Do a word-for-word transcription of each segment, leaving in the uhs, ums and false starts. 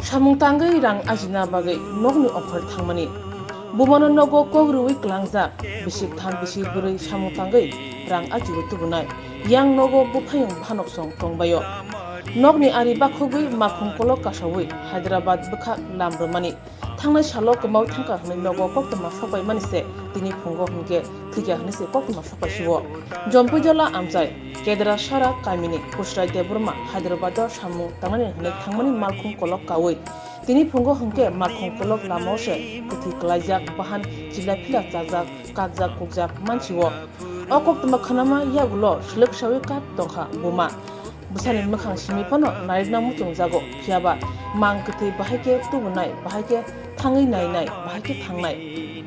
Samung tangwi rang ajina bagwi nokni ophar thangmani. Bumano nogo kok rwui klangjak, bisik tham bisik bwrwi samung tangwi rang ajiui tubunai. Yang nogo buphayung bhanok song tongbaio. Nokni ari bakhogwi makhung kolok kasaui Hyderabad bwkhak lam rwmani. Thangnai salo kwmaui thangkha hwnwi nogo koktwma sokpaimani se tini phungo hwnkhe thwikha hwnwi se koktwma sokpaisio. Jompuijala amchai Kedrasara kamini Kusrai Debbarma Hyderabado samung tangnani hwnwi thangmani malkhung kolok kaui. Tini phungo hwnkhe malkhung kolok lamao se kwthwi kwlaijak, bahan chila phila chajak, kakjak kukjak mansio. O koktwma khwnama yagulo swlwk saui kap tongkha buma. Bwsani mwkhang simi phano narikna muchungjago, phiyaba mang kwthwi bahai khe tubunai, bahai khe thangwi nainai, bahai khe thangnai.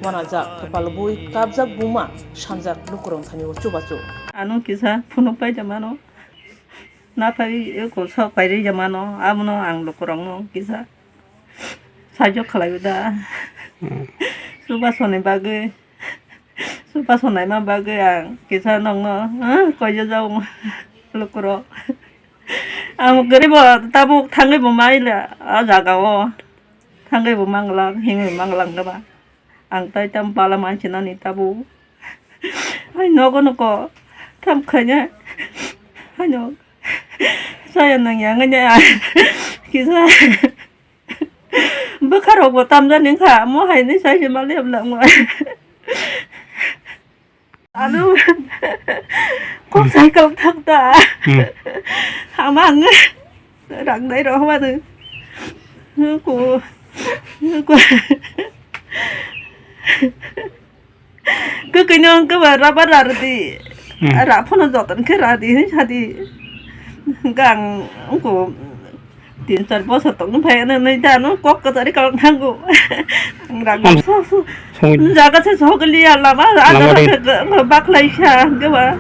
Wanajak kwpal bui kapjak buma sanjak lukurok thani o chubachu. Ano kisa phunuk pai da mano. Naphai eko sok pai ri da mano, abono ang lukurokno kisa sahajyo khlaiwi da. Hmm. Chubachu ni bagwi. Chubachu naima bagwi ang kisa nokno, ah, koijajago lukurok. Ang kwrwi bo tabuk thangwi bo maila o jaga o. Thangwi bo mangla, himwi mangla wngkha ba. Ang tai tam bala mansinani tabuk. Hai nogo noko tam khaina. Hai no. Saya nang yang nya. Kisa. Bwkha rok bo tamjani wngkha, mo hai ni sai se mali hamla wngma. Ano kok cycle thang ta. Hmm. Ama ang rang dai rok ma de. Ko, ko. Kwkwi no wngkhe ba rubber ra rwdi. Hmm. Ra phano joton khe ra di hwn sa di. Hwnkhe ang wngkha tin char bosor tong phai nai da no kok kwchari kok thango. Ang rang Ang so so. Songwi. Jaga se sogli ya lama Lama ada de. Ke ke ke baklai sa hwnkhe ba.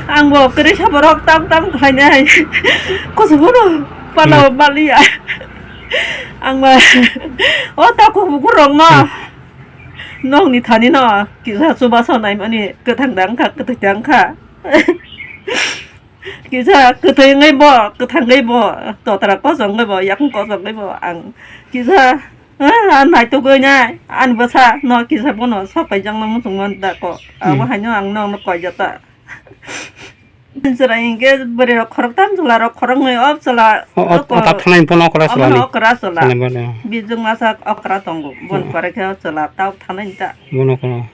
Ang bo kwrwi sa borok tam tam khlai nai. Koso bono pala Hmm. Bali ya. Ang ba o ta kok bukur rok no. Hmm. Nokni thani no kisa chubachu naimani kwthang da wngkha, kwthwi da wngkha. Kisa kwthwi wngwi bo, kwthang wngwi bo, totra kochok wngwi bo, yakung kochok wngwi bo ang kisa, ah, naitugwi nai ani bwsa no kisa bono sok paijak no muchungma da ko. Abo Hmm. Haino ang nokno koi jata. Chwrai hinkhe bwrwi rok khoroktham chwla rok khoroknwi o chwla O, o, o, o ta thanai phano okra omo chwlani. Okra chwla. Thanai phano. Bijwng masa okra tongo. Bon Hmm. Pore khe o chwla ta thanai ta. Bono kono.